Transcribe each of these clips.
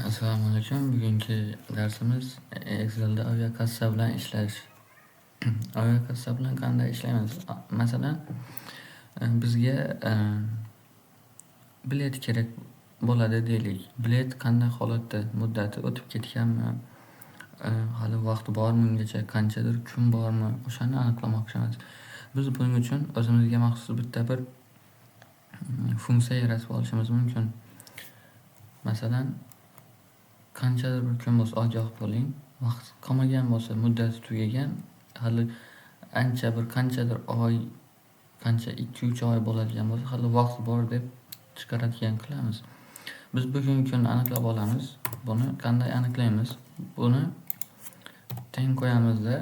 Assalomu alaykum. Bugungi darsimiz Excel'da aviakassa bilan ishlash. Aviakassa bilan qanday ishlaymiz? Masalan, bizga bilet kerak bo'ladi deylik. Bilet qanday holatda, muddati o'tib ketganmi, hali vaqti bormi ungacha, qanchadir kun bormi, o'shani aniqlamoqchimiz. Biz buning uchun o'zimizga maxsus bitta bir funksiya yaratib olishimiz mumkin. Masalan, qanchadir bir kun bo'lsa ogoh bo'ling, vaqt qolmagan bo'lsa, muddati tugagan, hali ancha bir qanchadir oy, qancha 2-3 oy bo'ladigan bo'lsa, hali vaqt bor deb chiqaradigan qilamiz. Biz bugungi kunni aniqlab olamiz. Buni qanday aniqlaymiz? Buni teng qo'yamizda,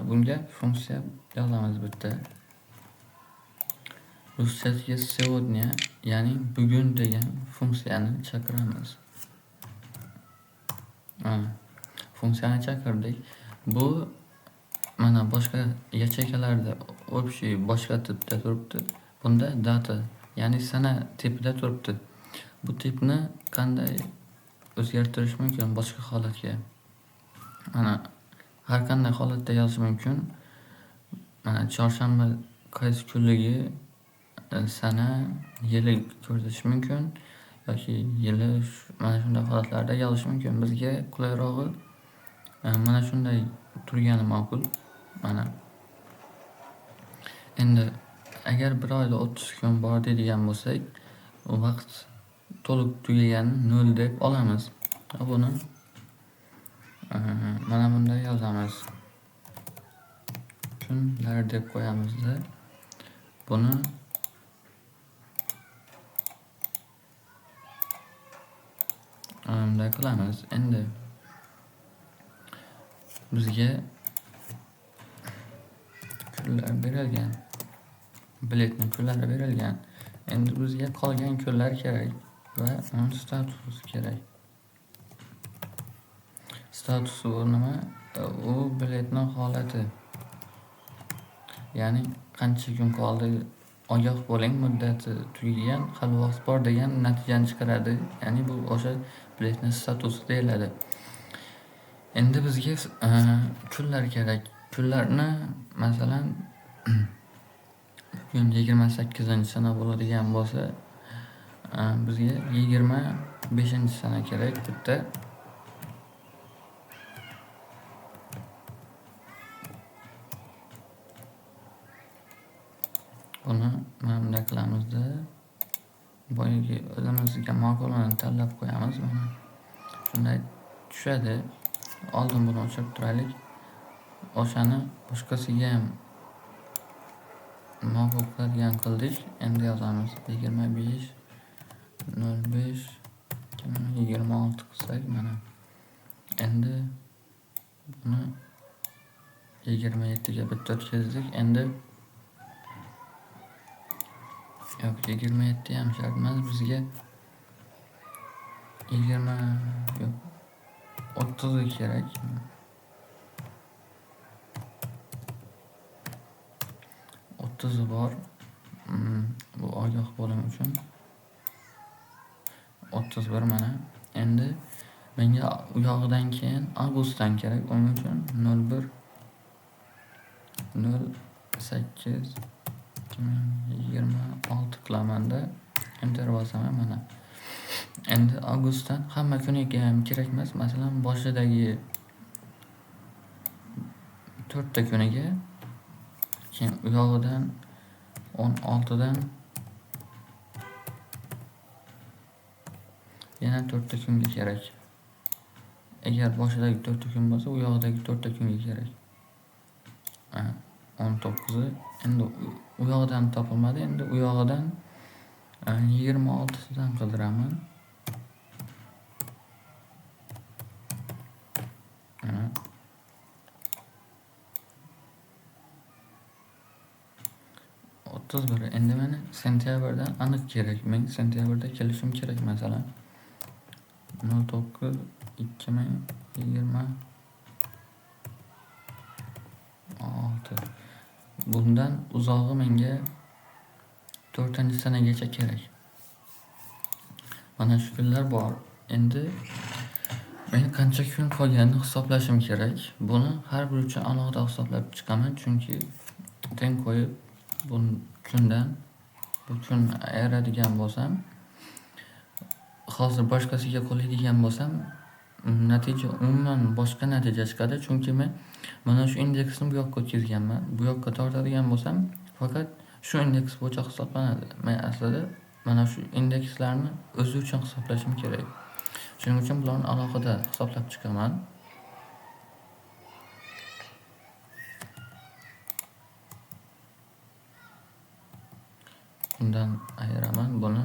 bunga funksiya yozamiz bitta. Ruschasiga сегодня, ya'ni bugun degan funksiyani chaqiramiz. Funksiyani chaqirdik. Bu mana boshqa yacheykalarda общий boshqa tipda turibdi. Bunda data, ya'ni sana tipida turibdi. Bu tipni qanday o'zgartirish mumkin boshqa holatga? Mana har qanday holatda yozish mumkin. Mana chorshanba qaysi kunligi, sana, yili ko'rsatish mumkin yoki yili mana shunday holatlarda yozish mumkin. Bizga qulayrog'i mana shunday turgani ma'qul. Mana endi agar bir oyda 30 kun bor deydigan bo'lsak, vaqt to'liq tugaganini 0 deb olamiz. Buni mana bunday yozamiz. Kunlar deb qo'yamizda buni bunday qilamiz. Endi bizga kunlar berilgan, biletning kunlari berilgan. Endi bizga qolgan kunlar kerak va uning statusi kerak. Statusi bu nima? U biletning holati. Ya'ni qancha kun qoldi, ogoh bo'ling, muddati tugagan, hali vaqt bor degan natijani chiqaradi. Ya'ni bu o'sha biletning statusi deyiladi. Endi bizga kunlar kerak. Kunlarni masalan bugun 28-sana bo'ladigan bo'lsa, bizga 25-sana kerak bitta. Buni mana bunday qilamizda, boyagi o'zimizga ma'qulini tanlab qo'yamiz. Mana shunday tushadi. Oldin buni o'chirib turaylik. O'shani boshqasiga ham ma'qul qiladigan qildik. Endi yozamiz 25.05.2026 qilsak mana. Endi buni 27 ga bitta o'tkazdik. Endi yo'q, 27 ham shart emas bizga. 20 yo'q, 30 kerak. 30 bor. Bu ogoh bo'lim uchun 31 mana. Endi menga u yog'idan keyin avgustdan kerak. Uning uchun 01 08 2026 qilamanda enter bosaman mana. Endi avgustdan hamma kuniga ham kerak emas. Masalan, boshidagi 4 ta kuniga, keyin u yog'idan 16dan yana 4 ta kunga kerak. Agar boshidagi 4 ta kun bo'lsa, u yog'idagi 4 ta kunga kerak. 19i endi u yog'idan topilmadi. Endi u yog'idan 26sidan qidiraman. Mana 31. Endi mana sentyabrdan aniq kerak. Men sentyabrda kelishim kerak masalan. 09 2026. Bundan uzog'i menga 4-sanagacha kerak. Mana shu kunlar bor. Endi Men qancha kun qolganini hisoblashim kerak. Buni har bir uchun alohida hisoblab chiqaman, chunki teng qo'yib bu kundan bu kun ayiradigan bo'lsam, hozir boshqasiga qo'yadigan bo'lsam, natija umuman boshqa natija chiqadi, chunki men mana shu indeksni bu yoqqa o'tkazganman. Bu yoqqa tortadigan bo'lsam, faqat shu indeks bo'yicha hisoblanadi. Men aslida mana shu indekslarni o'zi uchun hisoblashim kerak. Shuning uchun bularni alohida hisoblab chiqaman. Bundan ayiraman buni.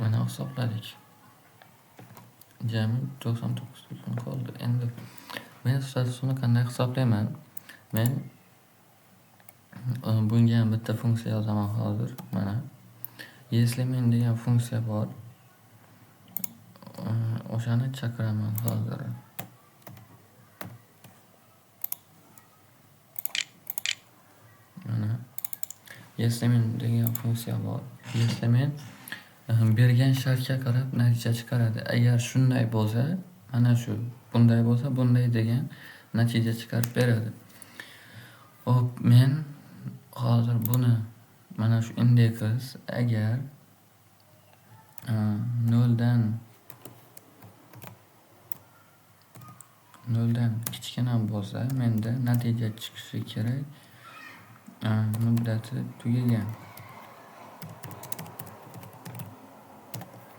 Mana hisobladik. Jami 99 kun qoldi. Endi men statusini qanday hisoblayman? Men bunga ham bitta funksiya yozaman hozir. Mana если men degan funksiya bor. O'shani chaqiraman hozir. Mana если men degan funksiya bor. Если men bergan shartga qarab natija chiqaradi. Agar shunday bo'lsa, mana shu, bunday bo'lsa, bunday degan natija chiqarib beradi. Hop, men hozir buni mana shu indeks agar noldan kichkina bo'lsa, menda natija chiqishi kerak. Muddati tugagan.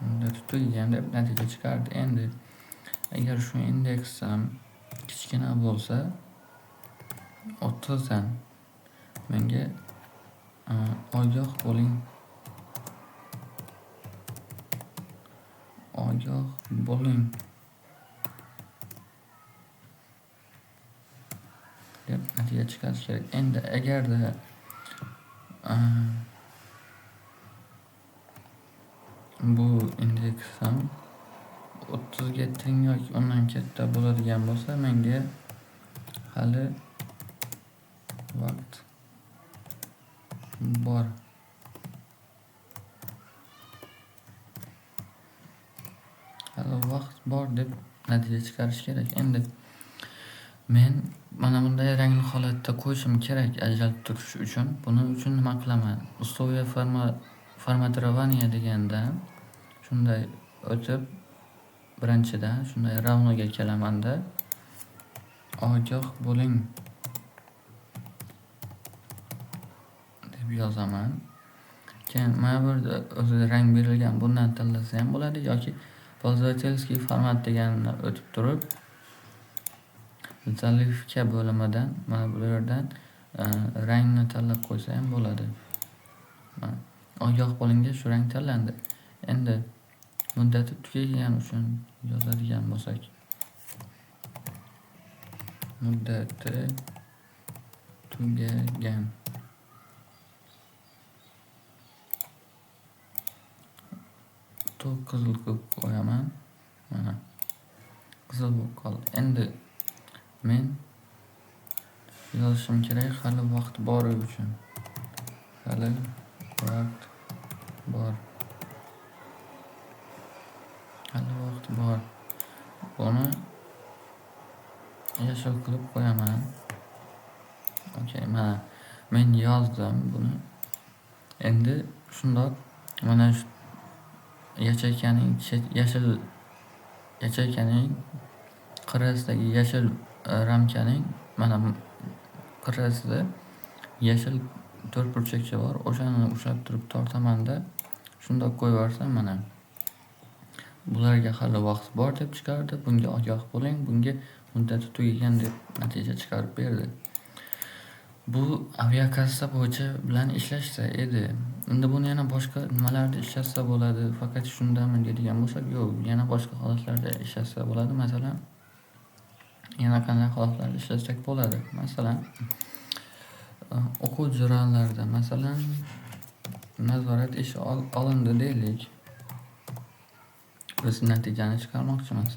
Muddati tugagan deb natija chiqardi. Endi agar shu indeks ham kichkina bo'lsa, 30 dan menga ogoh bo'ling. Ogoh bo'ling deb natija chiqarish kerak. Endi agarda bu indeks ham 30 ga teng yoki undan katta bo'ladigan bo'lsa, menga hali vaqt bor. Hali vaqt bor deb natija chiqarish kerak. Endi men mana bunday rangli holatda qo'yishim kerak ajralib turish uchun. Buning uchun nima qilaman? Условия formatirования deganda shunday o'tib, birinchidan shunday ravnoga kelamanda ogoh bo'ling deb yozaman. Keyin mana bu yerda o'zi rang berilgan, bundan tanlasa ham bo'ladi yoki пользовательский format deganini o'tib turib, заливка bo'limidan mana bu yerdan rangni tanlab qo'ysa ham bo'ladi. Mana ogoh bo'lingga shu rang tanlandi. Endi muddati tugagani uchun yozadigan bo'lsak, muddati tugagan. To'q qizil qilib qo'yaman. Mana qizil bo'lib qoldi. Endi men yozishim kerak hali vaqt bor uchun. Hali vaqt bor. Hali vaqt bor. Buni yashil qilib qo'yaman. Okey, mana men yozdim buni. Endi shundoq mana shu yacheykaning yashil yacheykaning qirrasidagi yashil ramkaning mana qirrasida yashil to'rtburchakcha bor. O'shani ushlab turib tortamanda shundoq qo'yib yuborsam mana bularga hali vaqt bor deb chiqardi. Bunga ogoh bo'ling, bunga muddati tugagan deb natija chiqarib berdi. Bu aviakassa bo'yicha bilan ishlashsa edi. Endi buni yana boshqa nimalarda ishlatsa bo'ladi? Faqat shundami deydigan bo'lsak, yo'q, yana boshqa holatlarda ishlatsa bo'ladi. Masalan, yana qanday holatlarda ishlatsak bo'ladi? Masalan, o'quv jarayonlarida, masalan, nazorat ishi olindi deylik. Biz natijani chiqarmoqchimiz.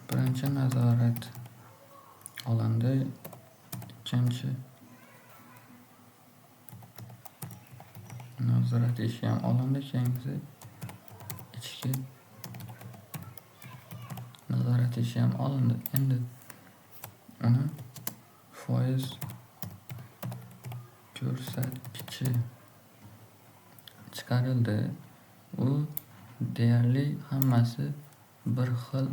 Birinchi nazorat olindi, ikkinchi nazorat ishi ham olindi, keyingisi ichki nazorat ishi ham olindi. Endi uni foiz ko'rsatkichi chiqarildi. U deyarli hammasi bir xil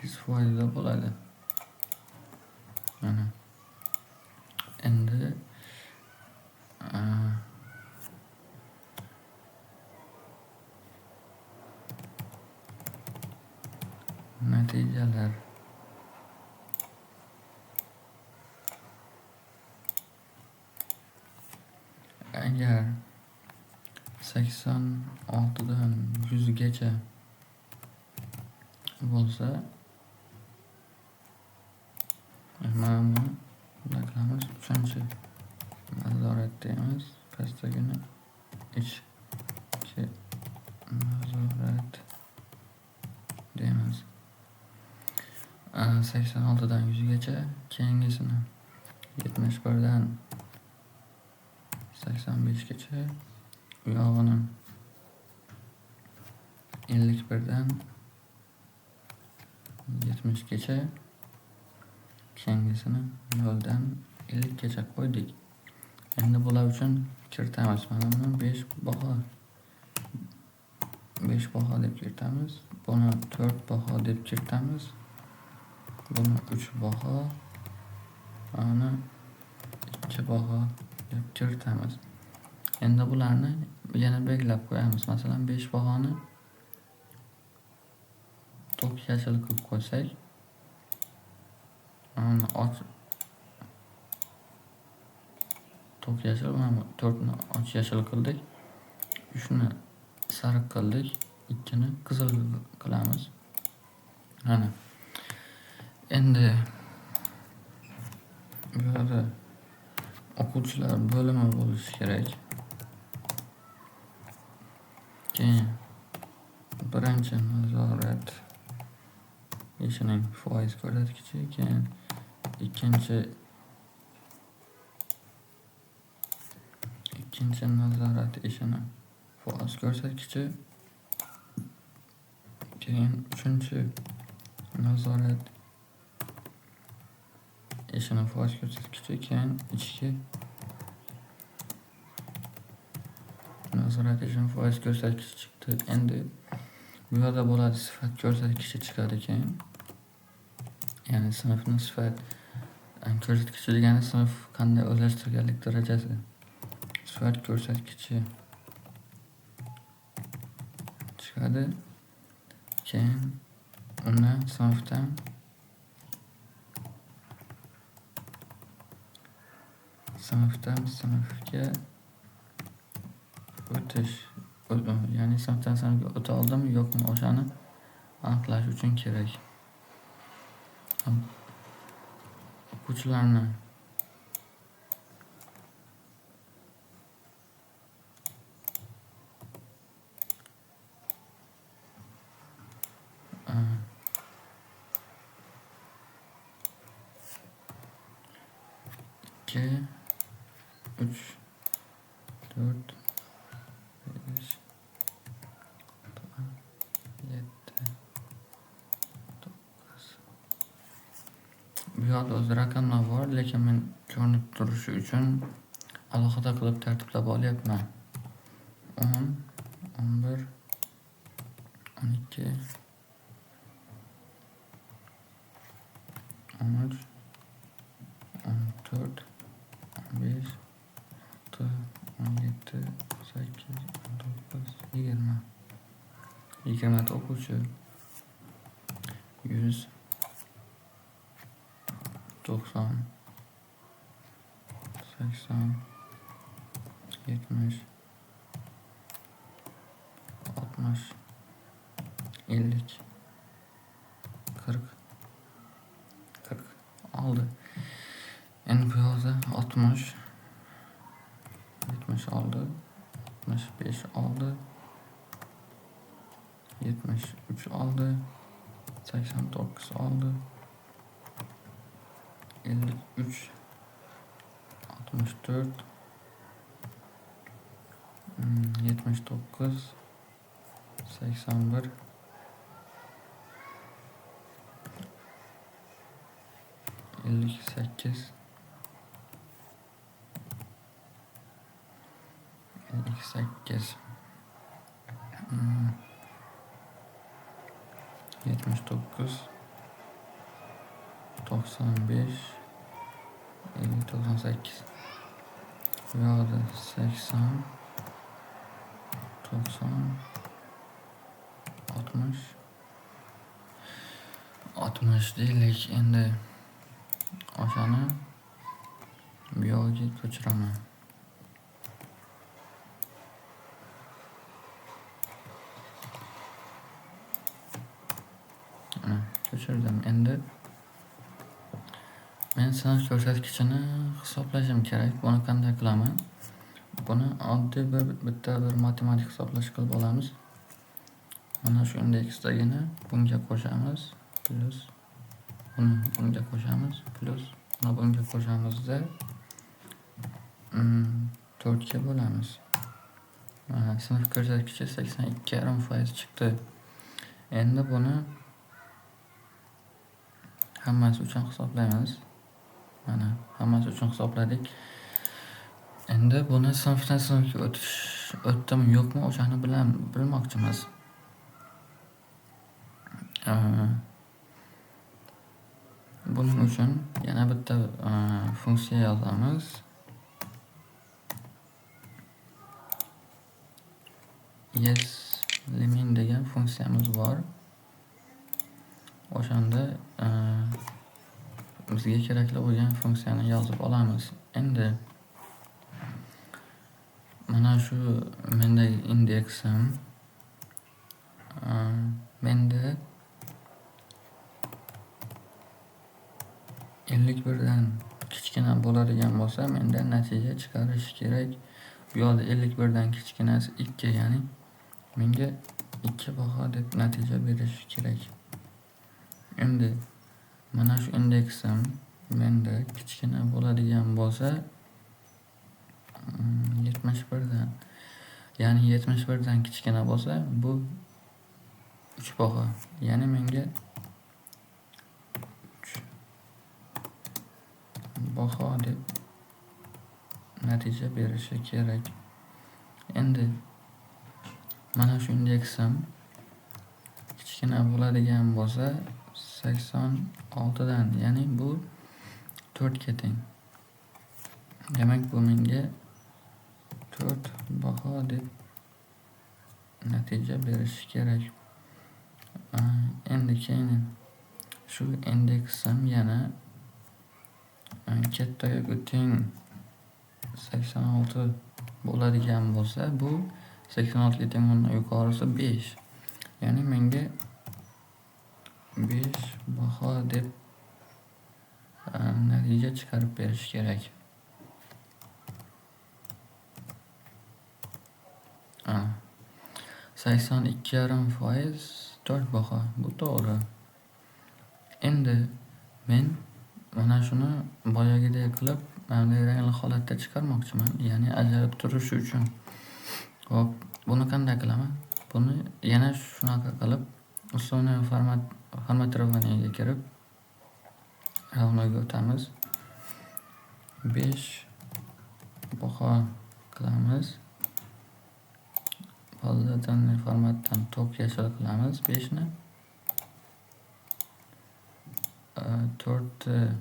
%100 bo'ladi. Mana endi natijalar agar 86 dan 100 gacha bo'lsa, mana buni bunday qilamiz. 3-chi nazorat deymiz, pastdagini ichki nazorat deymiz. 86 dan 100 gacha, keyingisini 71 dan 85 gacha, u yog'ini 51 dan 70 gacha, keyingisini 0 dan 50 gacha qo'ydik. Endi bular uchun kiritamiz. Mana buni 5 baho, 5 baho deb kiritamiz. Buni 4 baho deb kiritamiz. Buni 3 baho, mana 2 baho deb kiritamiz. Endi bularni yana belgilab qo'yamiz. Masalan, 5 bahoni to'q yashil qilib qo'ysak, mana och to'q yashil, mana 4 ni och yashil qildik, 3 ni sariq qildik, 2 ni qizil qilamiz. Mana endi bu yerda o'quvchilar bo'limi bo'lishi kerak. Keyin birinchi nazorat ishining foiz ko'rsatkichi, keyin ikkinchi nazorat ishini foiz ko'rsatkichi, keyin uchinchi nazorat ishini foiz ko'rsatkichi, keyin ichki nazorat ishini foiz ko'rsatkichi chiqdi. Endi bu yerda bo'ladi sifat ko'rsatkichi chiqadi keyin. Ya'ni sinfning sifat ko'rsatkichi degani sinf qanday o'zlashtirganlik darajasi. Sifat ko'rsatkichi chiqadi. Keyin uni sinfdan sinfga o'tish, ya'ni sinfdan sinfga o'ta oldimi yo'qmi o'shani aniqlash uchun kerak. O'quvchilarni 2, 3, 4, 5, 7, 9. Bu yoqda o'zi raqamlar bor, lekin men ko'rinib turishi uchun alohida qilib tartiblab olyapman. 10, 11, 12, 13, 14, 15, 16, 17, 18, 19, 20. 20 ta o'quvchi. 100, 90, 80, 70, 60, 50, 40, 46. Endi bu yoqda 60, 76, 65 oldi, 73 oldi, 89 oldi, 53, 64, 79, 81, 58, 58, 79, 95, 98. Bu yoqda 80, 90, 60, 60 deylik. Endi o'shani bu yoqqa ko'chiraman. Mana ko'chirdim. Endi men sinf ko'rsatkichini hisoblashim kerak. Buni qanday qilaman? Buni oddiy bitta bir matematik hisoblash qilib olamiz. Mana shu indeksdagini bunga qo'shamiz, plus buni bunga qo'shamiz, plus buni bunga qo'shamizda 4 ga bo'lamiz. Mana sinf ko'rsatkichi 82,5% chiqdi. Endi buni hammasi uchun hisoblaymiz. Mana hammasi uchun hisobladik. Endi buni sinfdan sinfga o'tdimi yo'qmi o'shani bilmoqchimiz. Buning uchun yana bitta funksiya yozamiz. Yeslimin degan funksiyamiz bor. O'shanda bizga kerakli bo'lgan funksiyani yozib olamiz. Endi mana shu mendagi indeksim menda 51 dan kichkina bo'ladigan bo'lsa, menda natija chiqarish kerak. Bu yoqda 51 dan kichkinasi 2, ya'ni menga 2 baho deb natija berish kerak. Endi mana shu indeksim menda kichkina bo'ladigan bo'lsa 71 dan, ya'ni 71 dan kichkina bo'lsa bu 3 baho, ya'ni menga 3 baho deb natija berishi kerak. Endi mana shu indeksim kichkina bo'ladigan bo'lsa 86 dan, ya'ni bu 4 ga teng. Demak, bu menga 4 baho deb natija berishi kerak. Endi keyin shu indeksim yana katta yoki teng 86 bo'ladigan bo'lsa, bu 86 ga teng undan yuqorisi 5. Ya'ni menga 5 baho deb natija chiqarib berish kerak. 82,5% 4 baho. Bu to'g'ri. Endi men mana shuni boyagidek qilib Mana rangli holatda chiqarmoqchiman, ya'ni ajralib turishi uchun. Xo'p, buni qanday qilaman? Buni yana shunaqa qilib, условное formatirованиеga kirib, равноga o'tamiz. 5 baho qilamiz. Полноценный formatdan to'q yashil qilamiz 5 ni. 4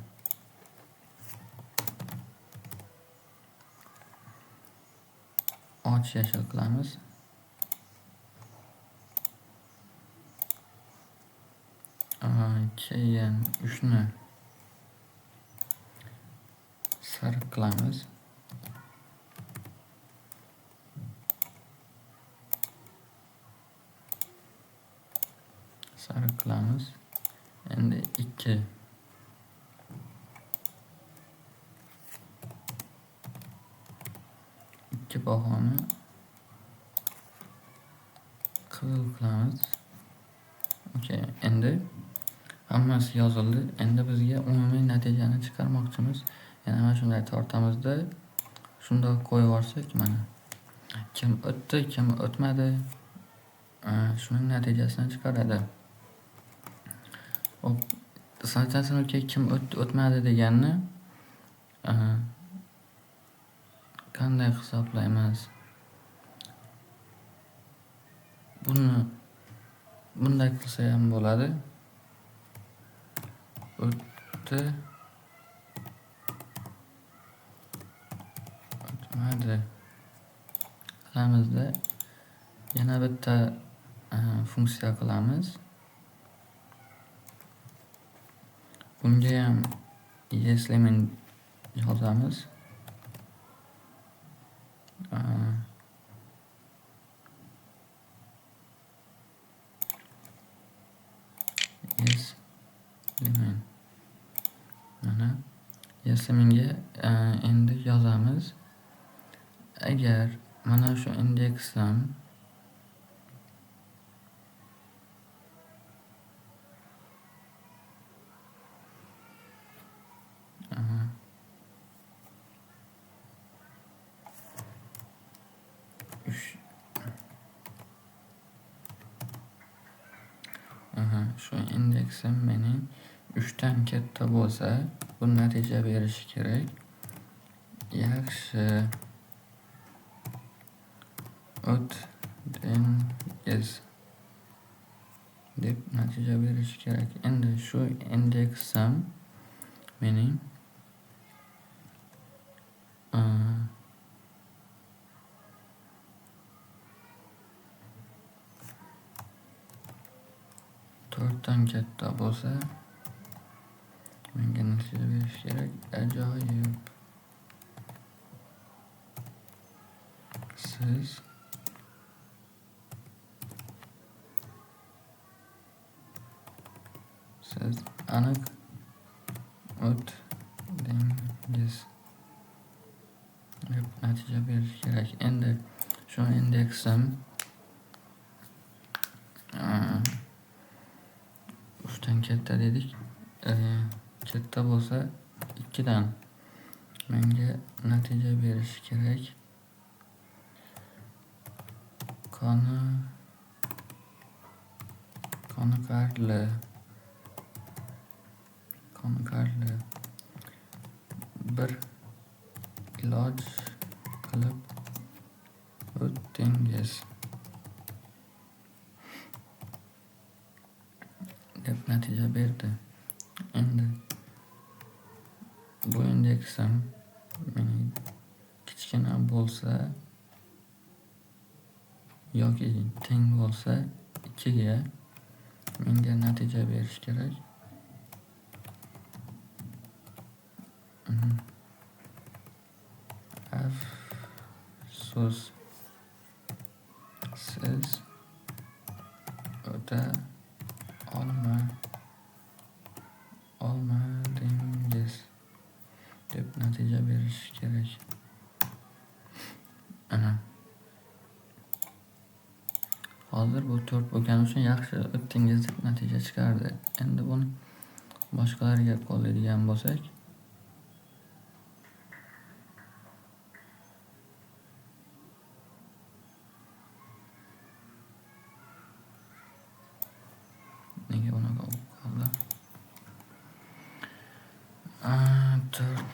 och yashil qilamiz. Keyin 3 ni sariq qilamiz. Sariq qilamiz. Endi 2 bahoni qizil qilamiz. Okey, endi hammasi yozildi. Endi bizga umumiy natijani chiqarmoqchimiz. Yana mana shunday tortamizda shundoq qo'yib yuborsak, mana kim o'tdi, kim o'tmadi, shuning natijasini chiqaradi. Hop, sinfga kim o'tdi, o'tmadi deganni qanday hisoblaymiz? Buni bunday qilsa ham bo'ladi. O'tdi, o'tmadi qilamizda yana bitta funksiya qilamiz. Bunga ham если men yozamiz. Mana если menga endi yozamiz. Agar mana shu indeksim shu indeksim mening 3 dan katta bo'lsa, bu natija berishi kerak. Yaxshi o'tdingiz deb natija berishi kerak. Endi shu indeksim mening 4dan katta bo'lsa, menga natija berish kerak. Ajoyib. Siz aniq o'tdingiz deb natija berish kerak. Endi shu indeksim 3 dan katta dedik. Katta bo'lsa 2 dan menga natija berishi kerak. Qoniqarli bir iloj qilib o'tdingiz deb natija berdi. Endi bu indeksim mening kichkina bo'lsa yoki teng bo'lsa 2 ga menga natija berish kerak. Afsus, siz o'ta olmadingiz deb natija berish kerak. Ana. Hozir bu 4 bo'lgani uchun yaxshi o'tdingiz deb natija chiqardi. Endi buni boshqalarga qo'llaydigan bo'lsak,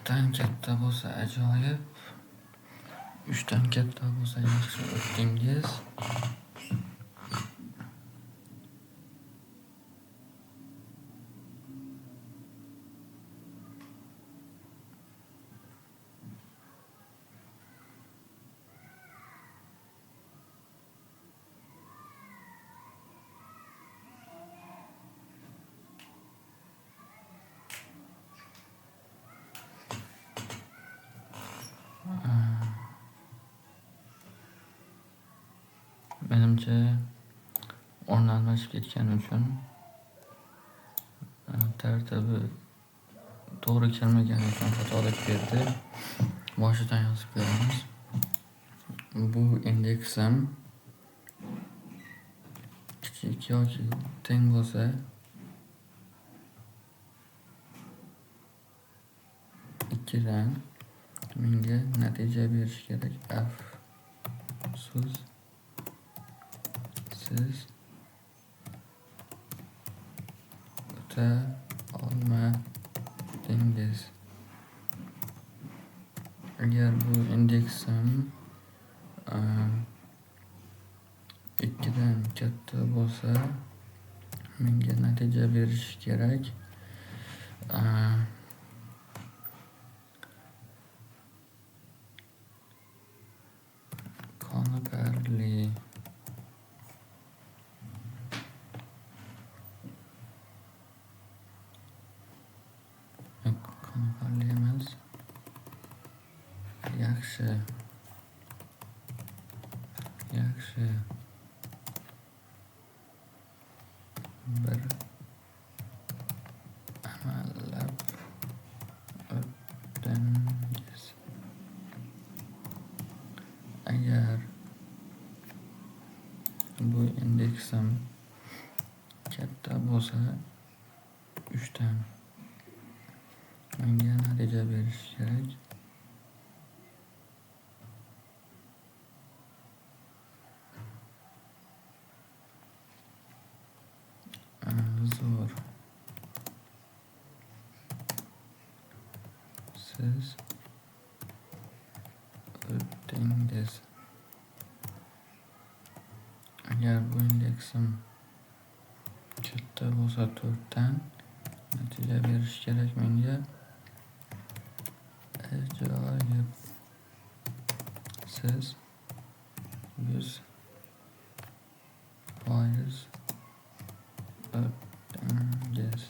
4dan katta bo'lsa ajoyib, 3dan katta bo'lsa yaxshi o'tdingiz. Menimcha o'rni almashib ketgani uchun tartibi to'g'ri kelmagani uchun xatolik berdi. Boshidan yozib ko'ramiz. Bu indeksim kichik yoki teng bo'lsa 2dan menga natija berishi kerak. Afsus, siz o'ta olmadingiz. Agar bu indeksim 2dan katta bo'lsa menga natija berishi kerak. Qoniqarli. Qoniqarli emas. Yaxshi. Yaxshi. Bir amallab o'tdingiz. Agar bu indeksim katta bo'lsa 3dan menga natija berishi kerak. Zo'r. Siz o'tdingiz. Agar bu indeksim katta bo'lsa 4dan natija berishi kerak menga. Ajoyib. Siz 100% o'tdingiz.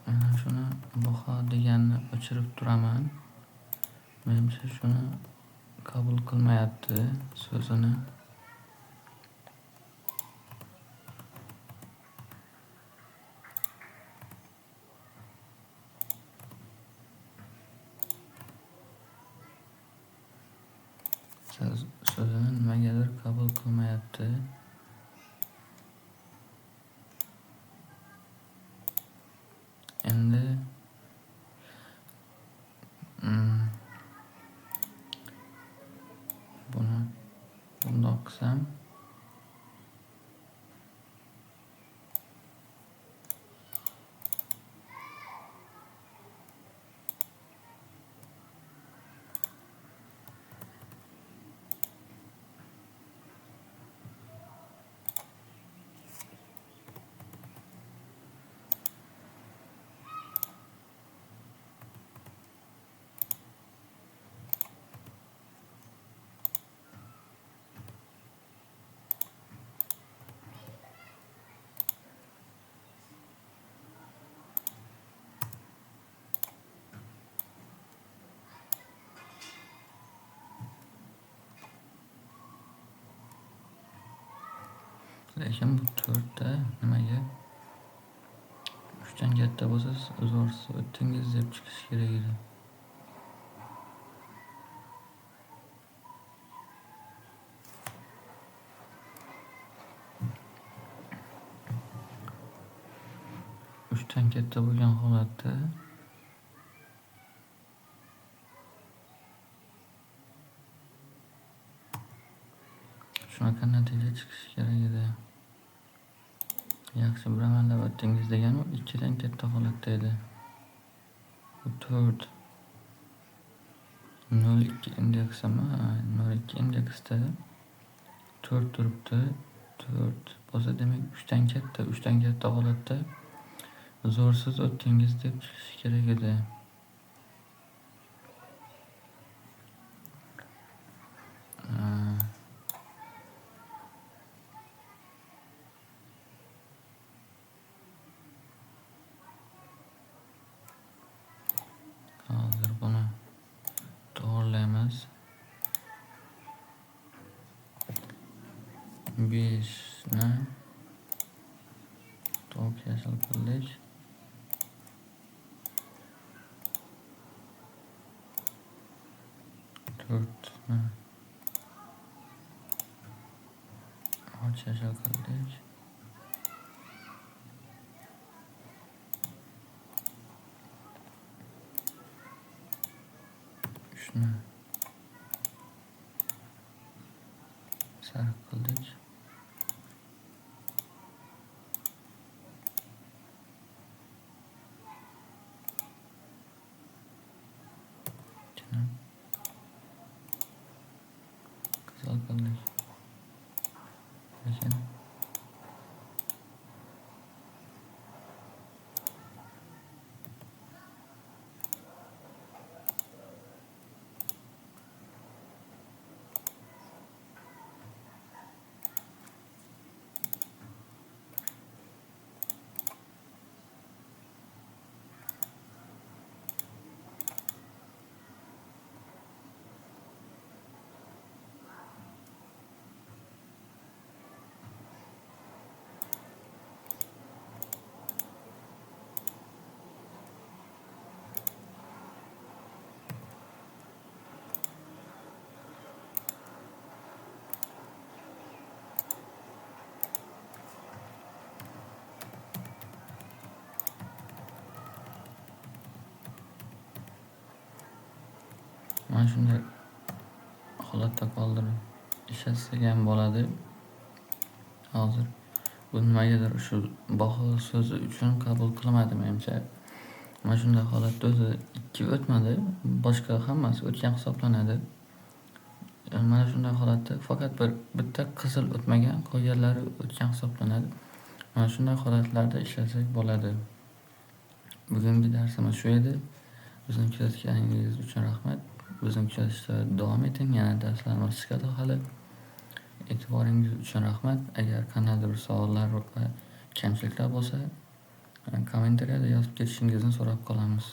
Ana shuni baho deganni o'chirib turaman. Menimcha shuni qabul qilmayapti so'zini. So'zini nimagadir qabul qilmayapti. Endi buni bundoq qilsam lekin bu 4da nimaga 3dan katta bo'lsa zo'r o'tdingiz deb chiqishi kerak edi. katta bo'lgan holatda shunaqa natija chiqishi kerak edi. Yaxshi, bir amallab o'tdingiz degani u 2 dan katta holatda edi. Bu 4 0,2 indeksimi? 0,2 indeksda 4 turibdi. 4 bo'lsa demak 3 dan katta, 3 dan katta holatda zo'rsiz o'tdingiz deb chiqishi kerak edi. Hozir buni to'g'rilaymiz. 5 ni to'q yashil qildik. 4 ni och yashil qildik. 3 ni sariq qildik. Qizil qildik. Lekin mana shunday holatda qoldirib ishlatsak ham bo'ladi. Hozir bu nimagadir shu baho so'zi uchun qabul qilmadi menimcha. Mana shunday holatda o'zi 2 o'tmadi, boshqa hammasi o'tgan hisoblanadi. Mana shunday holatda faqat bitta qizil o'tmagan, qolganlari o'tgan hisoblanadi. Mana shunday holatlarda ishlasak bo'ladi. Bugungi darsimiz shu edi. Bizni kuzatganingiz uchun rahmat. Bizni kuzatishda davom eting. Yana darslarimiz chiqadi hali. E'tiboringiz uchun rahmat. Agar qandaydir savollar va kamchiliklar bo'lsa, kommentariyada yozib ketishingizni so'rab qolamiz.